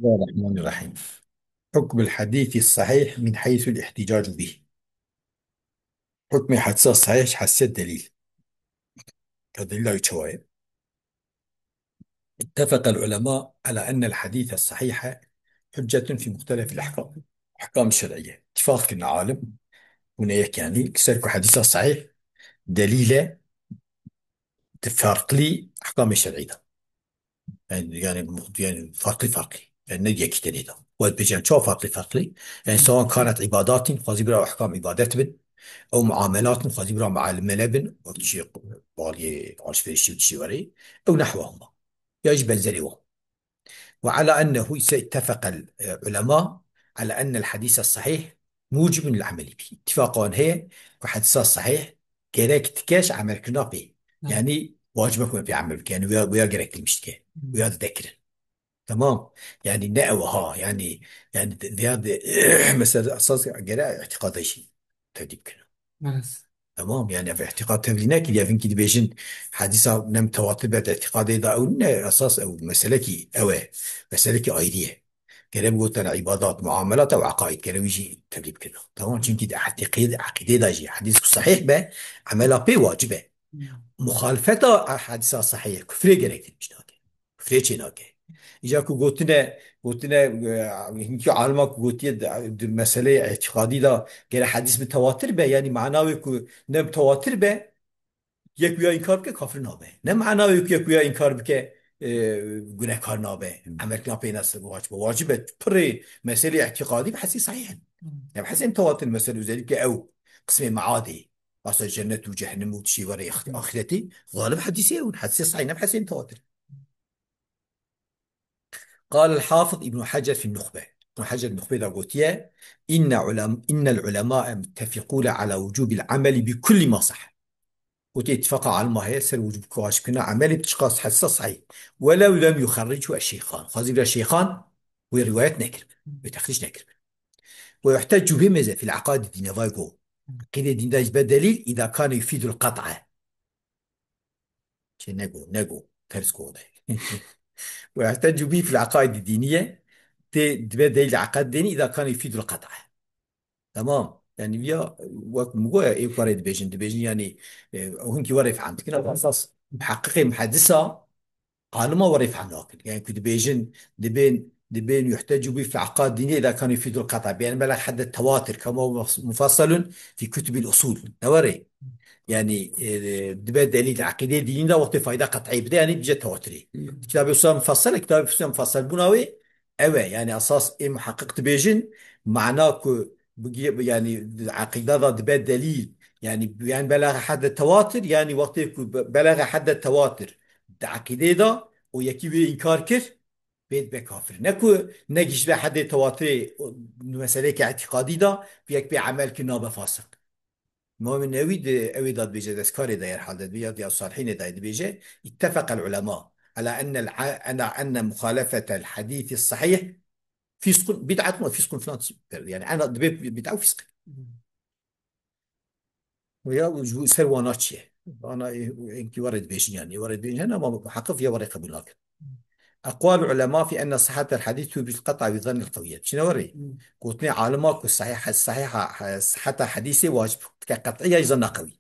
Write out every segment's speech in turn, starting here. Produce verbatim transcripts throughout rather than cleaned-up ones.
بسم الله الرحمن الرحيم. حكم الحديث الصحيح من حيث الاحتجاج به. Hukmê hedîsa sahîh ji heysiyet delîl. Ka delîla wî çawa ye? اتفق العلماء على أن الحديث الصحيح حجة في مختلف الأحكام. Ehkam şer'îye. Îttifaq kirine alim. Hûn ê yek yanî. Li ser ku hedîsa sahîh delîl e di farklî ehkamê şer'î de. Yani, yani, yani farklı farklı. Yani ne diye kitlenê de. Wet bêjin çawa farklı farklı? Yani sawan kanet îbadat in, xwezî bira ehkam îbadet bin. Ew muamelat in, xwezî bira muamele bin. Wek çi alışverişî û tişî werê. Ew nehwa huma. Ya jî benzerê wan. وعلى أنه اتفق العلماء على أن الحديث الصحيح موجب للعمل به. Îttifaq wan heye ku hedîsa sahîh gerek dike ji emelkirina pê. Hı. Yani wacib e ku me pê emel bike. Yani wêya, wêya gerektirmiş dike. Hı. Wêya dide kirin. Tamam. Yani ne ew ha. Yani, yani de, de, de, mesela esas gere îtîqada jî tevlî bikin. Evet. Tamam, yani ev îtîqad tevlî nekiriye. Vinkî dibêjin hedîsa ne mitewatir be, di îtîqadê de ew ne esas ew meselekî ew e. Meselekî ayrî ye. Gere bi gotin îbadat, muamelat ew eqaîd gere wî jî tevlî bikin. Tamam, çimkî di îtîqê-, eqîdê de jî hedîs ku sahîh be, emela pê wacib e. Ya. Muxalifeta hedîsa sahîh kufrê gerektirmiş nake. Kufrê çê nake. Îca ku gotine, gotine, e, hinkî alima ku gotiye di, di meseleyê îtîqadî de gere hedîs mitewatir be, yanî mana wê ku ne mitewatir be, yek wîya înkar bike, kafir nabe. Ne mana wê ku yek wîya înkar bike, e, gunehkar nabe. Hmm. Emelkirina pê ne wacib e. Wacib e. Pirê meseleyê îtîqadî bi hesê sahîh in. Hmm. Ya bi hesê mitewatir mesele özellikle ew qismê meadê. Basa cennet û cehennem û tişî were ax-, Hmm. axireti. Galib hedîsê ew in. Hesê sahîh ne bi hesê mitewatir. قال الحافظ ابن حجر في النخبة. Ibn Hecer Nuxbê de gotiye, إن علم-، إن العلماء متفقون على وجوب العمل بكل ما صح. Gotiye, îtîfaqa alima heye ser wicûb ku wacibkirina emelê bi çiqas hedîsa sahîh. ولو لم يخرجه الشيخان. Xwezî bira şeyxan wê rîwayet nekiribin, wê texrîc nekiribin. ويحتج به mêze fî îqadî dînî, vay go. Eqîdê dîn de jî be delîl, إذا كان يفيد القطع. Çê nego, nego, ters gote. ويحتج به في العقائد الدينية, tê dibe delîl eqad dînî, إذا كان يفيد القطع. Tamam. Yani ya, wek min goya ê ku were dibêjin, dibêjin yani, e, hinkî were fehm dikin, ama esas muheqqiqê muhedisa alima were fehm nakin. Yani ku dibêjin, dibên, dibên يحتج به في العقائد الدينية إذا كان يفيد القطع. Yani belek hedde tewatir, كما هو مفصل في كتب الأصول. Ne were? Yani, e, dibe delîl eqîdê dînî de wextê fayda qet'î bide, yani bije tewatirê. Hmm. Kitabê usul mufassal, kitabê usul mufassal bûna wê, ew e. Yani esas ê muheqqiq dibêjin, mana ku bigi-, yani eqîda da dibe delîl. Yani, yani belaghe hedde tewatir, yani wextê ku be-, belaghe hedde tewatir di eqîdê da û yekî wê înkar kir, bê dibe kafir. Ne ku negihiştibe hedê tewatirê, o, meseleyeke îtîqadî da, ku yek pê emel kir nabe fasiq. Îmam Newî di, ew ê da dibêje, Destkarê de herhalde dibêje, ya Salihînê de dibêje, اتفق العلماء على أن الع-، على أن مخالفة الحديث الصحيح فسق، بدعة وفسق falan. Yani, ena dibe bid'a û fîsq. Û ya, û ji bo ser wana çi ye? Wana, e, enkî were dibêjin yani, were dibêjin, ama muheqqiq ya were qebûl nakin. أقوال العلماء في أن صحة الحديث توجب القطع بالظن القوية. Çine were? Hmm. Gotinê alima ku sahih, sahiha, siheta hedîsê wacib dike qet'î ya zanna qewî.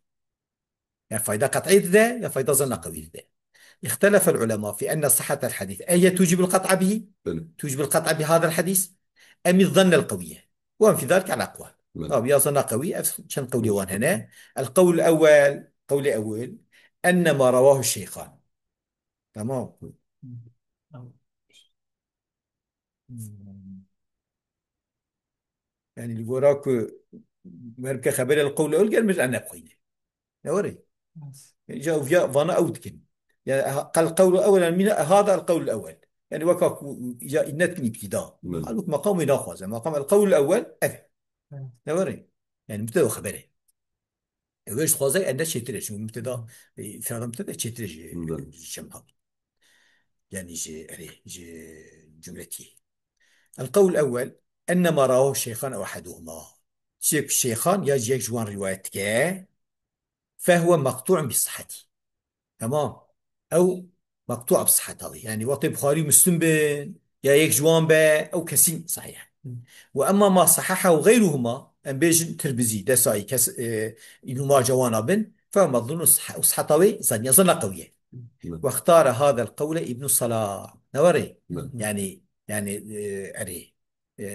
Ya fayda qet'î dide, ya fayda zanna qewî dide. اختلف العلماء في أن صحة الحديث، أهي توجب القطع به؟ Belê. توجب القطع بهذا الحديث؟ أم الظن القوية؟ وهم في ذلك على أقوال. Belê. Tabi ya zanna qewî, ev çend qewlê wan hene. القول الأول، qewlê ewil, أن ما رواه الشيخان. Tamam. Yani li gora ku merke xeberê li qewlê ewil gelmiş, ene xwîne. Ne were? Bas. Yani, ja, ya vana ew dikin. Yani, ha, qal qewlu ewel, yani, mîna, hada el qewlu ewel. Yani, weka ku, ya, net bin ibtida. Belê. Halbuki meqamê naxwaze. Meqam el qewlu ewel, ev. Belê. Ne were? Yani, mübteda xebere. Ew ji xwaze ende çêtir e. Çünkü mübteda, e, fi'la mübteda çêtir e ji, Belê. Ji cem hat. Yani, ji, erê, ji cumletî. El qewl ewel, enne ma rawahu şeyxan ew ehaduhuma. Çiçek şeyxan ya ji yek ji wan rîwayet dike, fehwe meqtu'un bi sihheti. Tamam. Ew meqtu' bi sihheta wî. Yani wextê Buxarî û Muslim bin, ya yek ji wan be, ew kesîn sahîh e. Ve emma ma sahaha ve geyruhuma, em bêjin Tirmizî, Nesayî, kes, e, Îbn Mace wana bin, fe mezlûn û sah-, û sihheta wê zaniya, zanna qewî ye. Ve ixtare hadel qewle Îbn Salah. Ne were? Yani, yani, e, erê. E,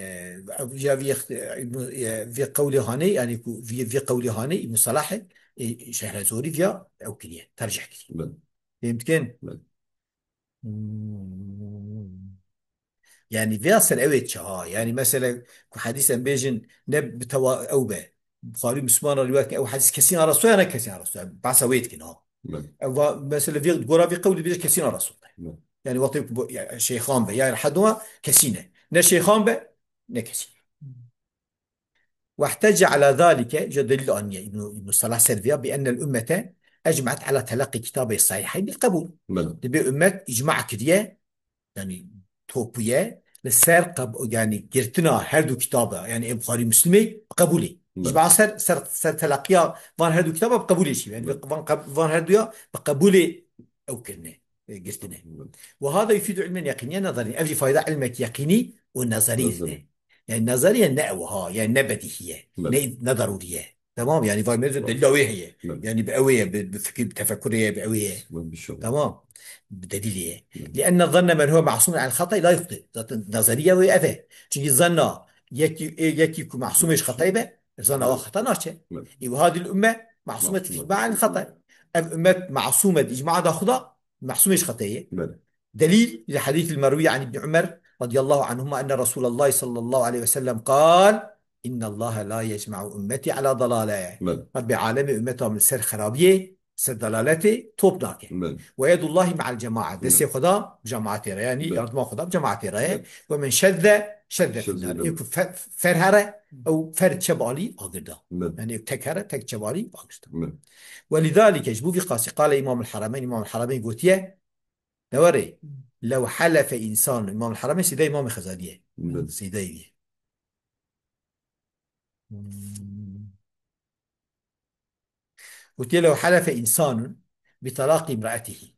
ev ya vî xt-, Îbn, e, vî qewlê hanê, yani ku vî, vî qewlê hanê Îbn Salah e, e, Şehrezorî viya ew kiriye, tercih kiriye. Fêm dikin? Hmm. Yani vêya ser ew ê çi ha? Yani mesela ku hedîs em bêjin ne bi tewa ew be. Buxarî Müslüman re rivayet ew hedîs kesî an Resulullah ya ne kesî an Resulullah. Bahsa wê dikin ha. Ew va, mesela vê gora vê qewlî bêje kesî an Resulullah. Yani wextê ku bu, ya, şeyxan be, ya herduma kesî ne. Ne şeyxan be, ne kesî. واحتج على ذلك, ja delîl aniye Îbn, Îbn Salah ser vêya, بأن الأمة أجمعت على تلقي كتابي الصحيحين بالقبول. Belê. Dibê ummet îcma kiriye, yani topuye, li ser qeb-, yani girtina her du kitaba, yani ê Buxarî Müslimê bi qebûlê. Belê. Îcma ser, ser, ser telaqiya van her du kitaba bi qebûlê jî. Yani Belê. van qeb-, van her duya bi qebûlê ew kirine, e, girtine. Belê. وهذا يفيد علما يقينيا نظريا. Ev jî fayda ilmek yeqînî û nazarî Nazarî. dide. Yani nazariye ne ew ha, yani ne bedîhî ye, Belê. ne, ne darûrî ye. Tamam, yani vay mevzu Belê. delîla wê heye. Belê. Yani bi ew ye, bi, bi fikir, bi tefekkurê ye, bi ew ye. Belê, bir şey olmaz. Tamam. Bi delîlê ye. Belê. لأن ظن من هو معصوم عن الخطأ لا يخطئ. Zaten nazariye wê ev e. Çünkü zanna yekî, ê, yekî ku masûm ê ji xetayê be, zanna wa xeta naçe. Belê. Ê, وهذه الأمة معصومة Masûm. عن الخطأ. Ev ummet masûm e, icma da Xuda, masûm ê ji xetayê. Belê. دليل للحديث المروي عن ابن عمر رضي الله عنهما أن رسول الله صلى الله عليه وسلم قال: إن الله لا يجمع أمتي على ضلالة. Belê. Rabbê alemê ummetam li ser xerabiyê, ser dalaletê top nake. Belê. ويد الله مع الجماعة. Belê. Destê Xweda bi cemaatê re, yani Belê. yardima Xweda bi cemaatê re ye. Belê. ومن شذ شذ في Şezî النار. Belê. Ê ku fe-, fer here, ew fer çebalî agirda. Belê. Yani tek here, tek çebalî agirda. Belê. ولذلك, ji bo vî qasî, قال إمام الحرمين, Îmam Herameyn gotiye, Ne were? لو حلف إنسان, Îmam Herameyn seyda Îmam Xezalî ye. Belê. Seyda wî ye. Hmm. Gotiye, لو حلف إنسان بطلاق امرأته.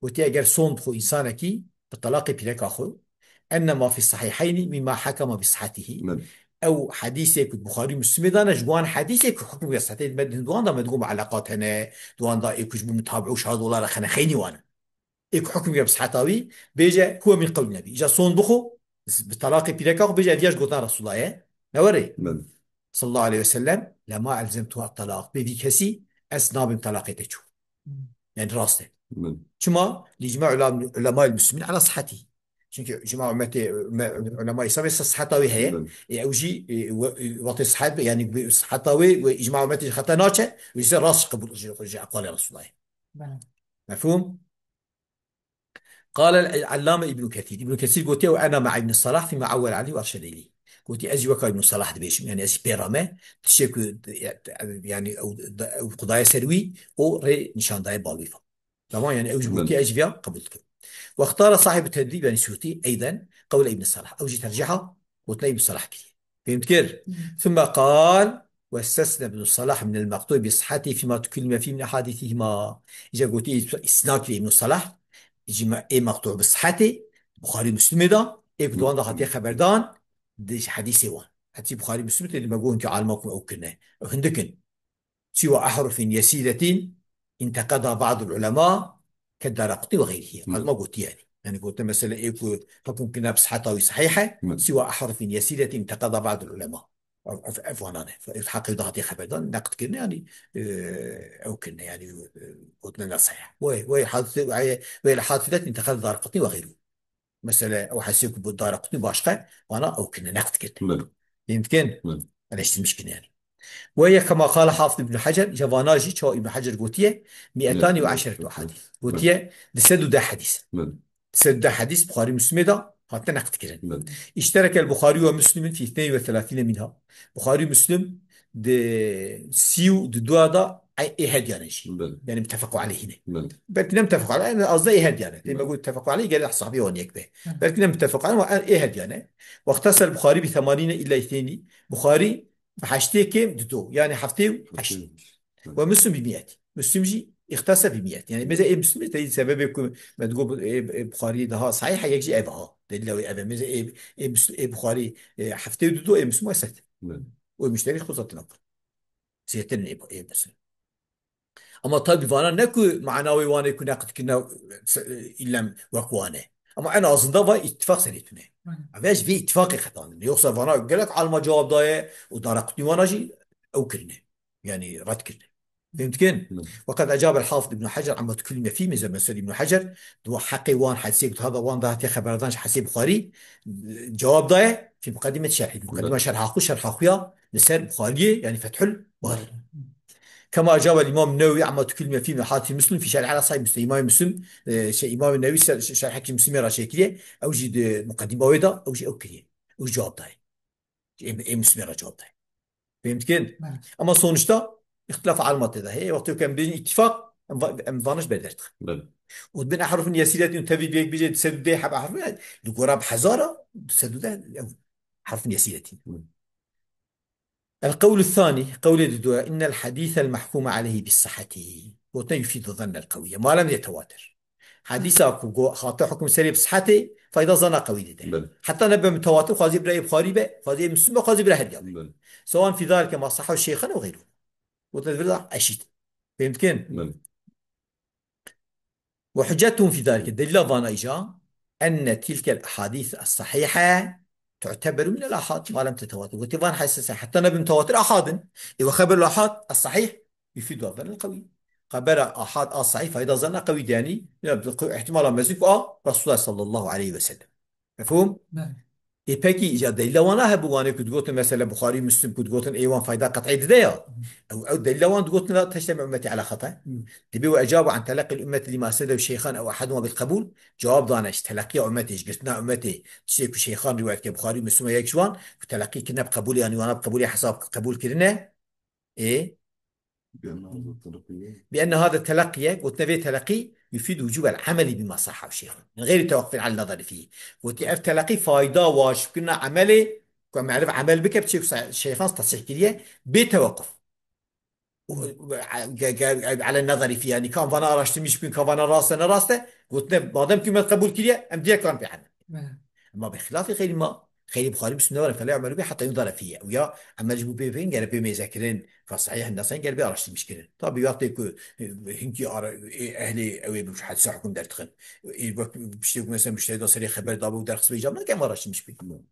Gotiye, eger sond bixwe însanekî bi telaqê pîreka xwe, أن ما في الصحيحين مما حكم بصحته. Belê. Ew hedîsê ku Buxarî Müslimê dane, ji wan hedîsê ku hukm ya sihhetê me di wan da me digo muallaqat hene, di wan da ê ku ji bo mutabiû û şahid wala re xene xeynî wan e. Ê ku hukm ya bi sihheta wî, bêje, هو من قول النبي. Îca sond bixwe, bi telaqê pîreka xwe bêje, ev ya ji gotina Resulullah ye. Ne were? Belê. صلى الله عليه وسلم لما ألزمته الطلاق. Bê vî kesî ez nabim telaqê te çû. Hmm. Yani rast e. Belê. Çima? لإجماع علماء المسلمين على صحته. Çünkü icma ümmeti, me-, ulema İslamê sihheta wê heye. Belê. E, ew jî, e, we-, e, wextê sihhet, yani bi sihheta wê, wê icma ümmeti xeta naçe, wê jî rast qebûl ji, ji eqwalê Resulullah. Belê. Mefhûm? قال العلامة ابن كثير. Îbn Kesîr gotiye, وأنا مع ابن الصلاح فيما عول عليه وأرشد إليه. Gotiye, ez jî weka Îbn Salah dibêjim, yani ez jî pê re me, tiştê ku, yani ew, ew Xwedayê ser wî, û rê nîşan daye bal wî. Tamam, yani ew jî Belê. gotiye, ez jî viya qebûl dikim. واختار صاحب التهذيب, yani Suyutî, أيضا قول ابن الصلاح. Ew jî terciha gotina Îbn Salah kiriye. Fêm dikir? Hmm. ثم قال: واستثنى ابن الصلاح من المقطوع بصحته فيما تكلم فيه من أحاديثهما. Îca gotiye îstisna kiriye Îbn Salah, îcma ê meqtû bi sihhetê, Buxarî Müslimê da, ê ku di wan da hatiye xeberdan, di ji hedîsê wan. Hetî Buxarî Müslimê tê di me got ki alima ku ew kirine. Ew hindik in. سوى أحرف يسيرة انتقدها بعض العلماء كالدارقطني وغيره. Hı. Alma gotiye yani. Yani gote mesela ê ku hukm kirine bi sihheta wî sahîh e. Hı. سوى أحرف يسيرة انتقدها بعض العلماء. Ev, ev, ev wanan e. Ev heqê da hatiye xeberdan, neqd kirine yani, e, ew kirine yani, e, gotine ne sahîh. Wê, wê hadise, wê, wê li hadise انتقد الدارقطني وغيره. Mesela, ew hesê ku bi Daraqutnî başqe, wana ew kirine, neqd kirine. Belê. Fêm dikin? Belê. Eleştirmiş kirine yani. Ve ye kema qala Hafid Îbn Hecer, îca vana jî çawa Îbn Hecer gotiye, مئتان وعشرة أحاديث. Belê. Gotiye, du sed û deh hedîs. Belê. Du sed û deh hedîs Buxarî Müslimê de hatine neqd kirin. Belê. اشترك البخاري ومسلم في اثنين وثلاثين منها. Buxarî Müslim di sî û di dua da ê, ê hediyan e jî. Belê. Yani muttefequ aleyhî ne. Belê. Belkî ne muttefequ aleyhî, yani az da ê hediyan e. Tê me Belê. got muttefequ aleyhî, gerek hesabê wan yek be. Hı. Belkî ne muttefequ aleyhî, ama ê hediyan e. واختص البخاري بثمانين إلا اثنين. Buxarî bi heştê kêm dido. Yani heftê û heşt. Heftê û heşt. Belê. Ve Müslim bi miyet. Müslim jî اختص بمية. Yani bêje ê Müslim te sebebê ku me digo bu, ê, ê Buxarî daha sahîh e, yek jî ev ha. Delîla wê ev e. Mêze ê, ê, Mus-, ê Buxarî, ê, heftê û du do, ê Muslim e sed. Evet. O müşteri xwe zaten akir. Zêtir in ê, ê Muslim. Ama tabi vana ne ku mana wê wan ê ku neqd kirine, e, îlem wek wan e. Ama en azında va îttifaq serê tune. Hı. Ev ji vê îttifaqê qetandin. Yoksa vana gelek alma cevap daye û Daraqutnî vana jî ew kirine. Yani red kirine. Fehmtikin? Hı. Weqad ecab el-Hafid Ibn Hacer amma tukullime fî, mêze mesela Ibn Hacer, di wa heqê wan hesê got, hada wan dahatiye xeberdan ji hesê Buxarî, cevap daye, fî muqeddimet şerhî. Muqeddima şerha xwe, şerha xwe ya, li ser Buxariyê, yani Fethul Bari. Kema ecab el-Îmam Newewî amma tukullime fî Muhati Muslim, fî şerh ala Sahih Muslim, Îmam Muslim, e, şey, Îmam Newewî ser, şerhekî Muslimê re çêkiriye, ew jî di muqeddima wê de, ew jî ew kiriye. Ew cevap daye. Ê, ê Muslimê re cevap daye. Fehmtikin? Belê. Ama sonuçta îxtilaf alma tê de heye. Wextê ku em bêjin îttifaq, em va-, em vaniş ber derdixin. Belê. Û bin ehrufin yesîretîn û tevî bêk bêje sed û deh heb ehrufin, li gora bi hezara, sed û deh, ew herfin yesîretîn. Belê. El qewlu thani, qewlê di dua, innel hadîsel mahkûme aleyhî bis sihheti. Gotin yufîdu zannel qewiyye. Ma lem yetewatir. Hadîsa ku go-, hate hukm serê bi sihhetê, fayda zana qewî dide. Belê. Heta nebe mutawatir, xwazî bira Buxarî be, xwazî Muslim be, xwazî bira her ya be. Belê. Sewan fî zalike ma sahha şeyxan ew xeyru. Gotin vir da eşît. Fehmtikin? Belê. Ve hüccetun fî zalike, delîla vana îja, enne tilkel ahadîs es-sahîhe tu'teberu minel ahad, ma lem tetewatir. Gotin van hadîs sahîh, heta nebe mutawatir ahad in. Ê we xeberul ahad es-sahîh yufîdu zannel qewî. Xebera ahad a sahîh fayda zanna qewî de, yani, ya, bi qew-, ihtimala mezin ku a Resulullah sallallahu aleyhi ve sellem. Mefhûm? Belê. Ê pekî îca delîla wana hebû, wanê ku digotin mesela Buxarî, Muslim ku digotin ê wan fayda qet'î dide ya. Ew, ew delîla wan digotin la teşteme ümmeti ala xata. Hı. Dibe ve ecabu an teleqqil ümmeti lima sedev şeyxan ew ehaduma bil qebûl. Cevap dane ji telaqîya ummetê, ji girtina ummetê, tiştê ku şeyxan rivayet ke Buxarî, Muslim yek ji wan, ku telaqî kirine bi qebûlê, yani wana bi qebûlê hesab qebûl kirine. Ê? Bi enne hada telaqîye, gotine vê telaqî yufîd wucûbel emelî bima sahha şeyxan. Min geyri tewaqqufin ala nazari fî. Gotî ev telaqî fayda wacibkirina emelê, ku em merif emel bike, bi çi ku sa-, şeyxan tesih kiriye, bê tewaqquf. Û, ge-, ge-, ala nazari fî, yani, ka em vana araştirmiş bikin, ka vana rast e, ne rast e, gotine, madem ku me qebûl kiriye, em diye kan pê emel. Belê. Ema bi xilafê xeyrî ma, xeyrî Buxarî Muslim ne were, fela yu'melu bih heta yunzara fî. Ew ya emel ji bo pê bikin, gere bê mêze kirin, ka sahîh ne sahîh, gere bê araştirmiş kirin. Tabi wextê ku, e, hinkî ara, e, ehlê ew ê bi hadîsa hukm derdixin. E, wek piştê ku mesela müştehid serê xeber dabe û derxist bê îcab nake em araştirmiş bikin.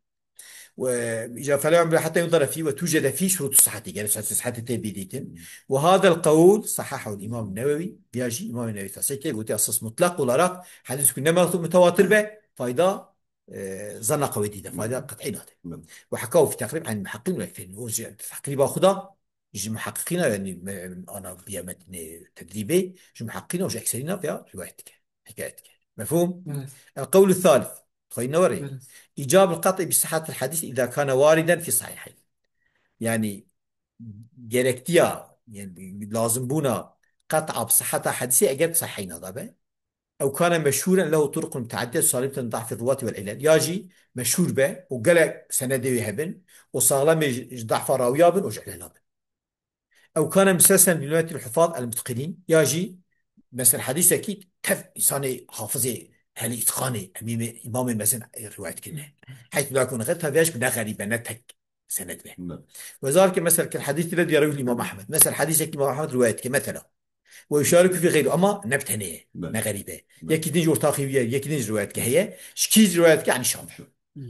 Ve îcab fela yu'melu bih heta yunzara fî ve tucede fî şurûtu sihheti. Gere şurûtu sihheti tê bidîtin. Ve hadel qewl sahhahu el-Îmam Newewi, ya jî Îmam Newewi tasih kir, gotiye esas mutlak olarak hadîs ku ne mutewatir be, fayda e, zanna qewî dî de, fayda qet'î nade. Belê. Ve hekaw fî teqrîb an muheqqîn ve fî. O ji teqrîba xwe da ji muheqqiqîna, yani me-, ana biya metnê tedrîbê, ji muheqqiqîna û ji ekserîna vêya rivayet dike. Hikayet dike. Mefhûm? Evet. El qewlu thalith. Xweyne were. Evet. İcabul qat'i bi sihhatil hadis iza kana wariden fi sahihayn. Yani gerektiya, yani lazim bûna qat'a bi sihhata hadisê eger sahihayna da be. Ew kana meşhûren lehu turuqun muteaddidet salibeten da'fi ruvati vel ilel. Ya jî meşhûr be û gelek senedê wê hebin û saxlemê ji, ji da'fa rawiya bin û ji ilela bin. Ew kana muselsen bi riwayetil hufaz el mutqinin. Ya jî mesela hadîsekî tev insanê hafizê helî îtqanê emîmê îmamê mezin rivayet kirine. Heythu la kûne xer taviya ji ne xerîbe ne tek senet be. Ne. Ve zalike mesela kel hadîs ile diye rewî Îmam Ahmed. Mesela hadîsek Îmam Ahmed rivayet ke mesela. Ve yuşariku fî xeyru ama ne bi tenê ye. Ne. Ne xerîbe. Ne. Yekî din ji ortaxî wî ye, yekî din ji rivayet ke heye. Ji kî ji rivayet ke? Anî Şafî. Hı.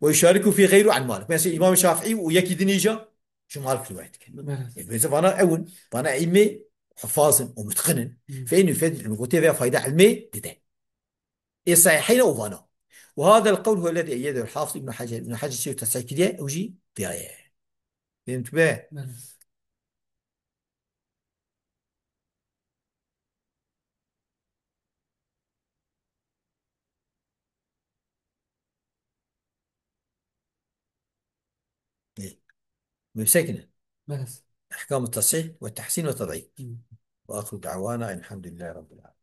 Ve yuşariku fî xeyru an Malik. Mesela Îmam Şafî û yekî din îja ji Malik rivayet ke. Evet. E, mesela vana ewin, vana îmê hufazin û mutqinin. Hı. Fe innu fedil ilmi gotê ve fayda ilmê dide. Ê sahiheyne û vana. Û hadel qewl huwellezî eyyedehu el-Hafiz Îbn Hecer. Îbn Hecer çi tesih kiriye, ew jî viya ye. Fehmtibê? Belê. Ê. Mimsekine. Belê. Ehkam-ı tasih ve tehsin ve ted'if. Hı. Ve ahiru da'wana elhamdülillahi rabbil alemin.